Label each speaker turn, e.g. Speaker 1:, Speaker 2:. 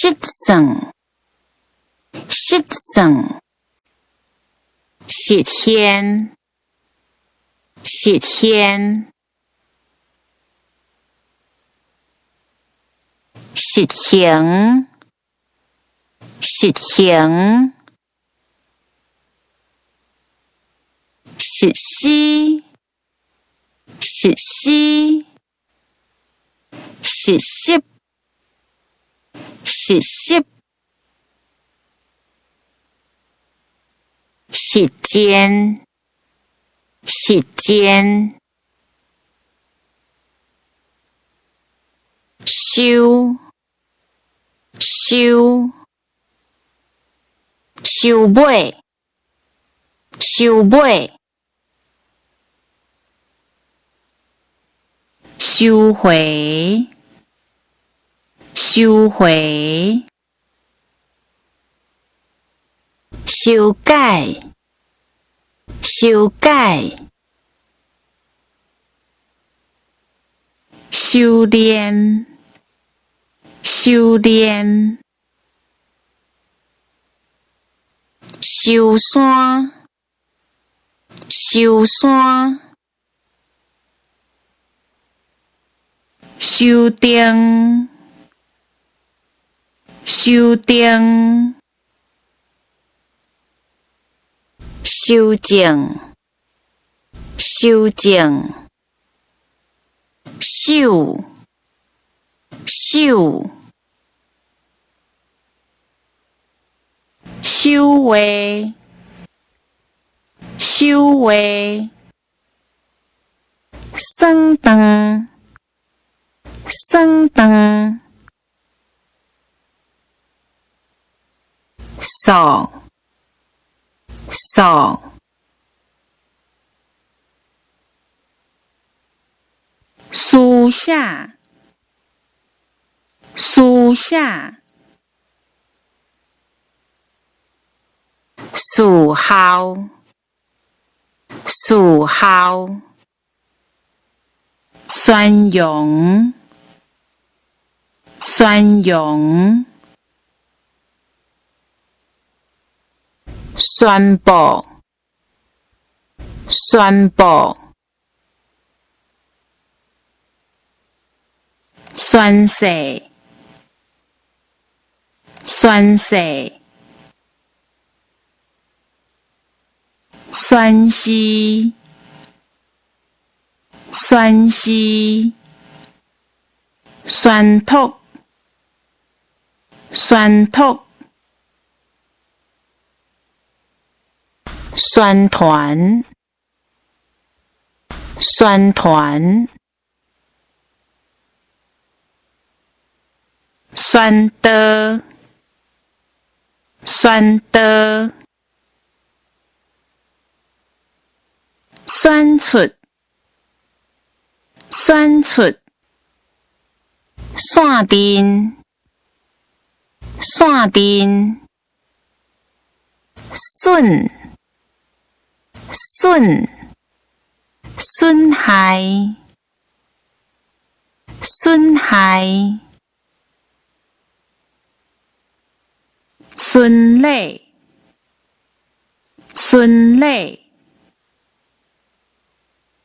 Speaker 1: 失算，失算，實現，實現，實行，實行，實施，實施，實習，實習，實踐，實踐，收，收，收尾，收尾，收回，收回，修改，修改，修煉，修煉，收山，收山，修訂，修訂，修正，修正，秀，秀，收話，收話，算帳，算帳，索，索，書寫，書寫，事後，事後，宣揚，宣揚，宣布，宣布，宣誓，宣誓，宣誓，宣誓，宣託，宣託，宣傳，宣傳，宣導，宣導，選出，選出，線陣，線陣，損，損，損害，損害，巡禮，巡禮。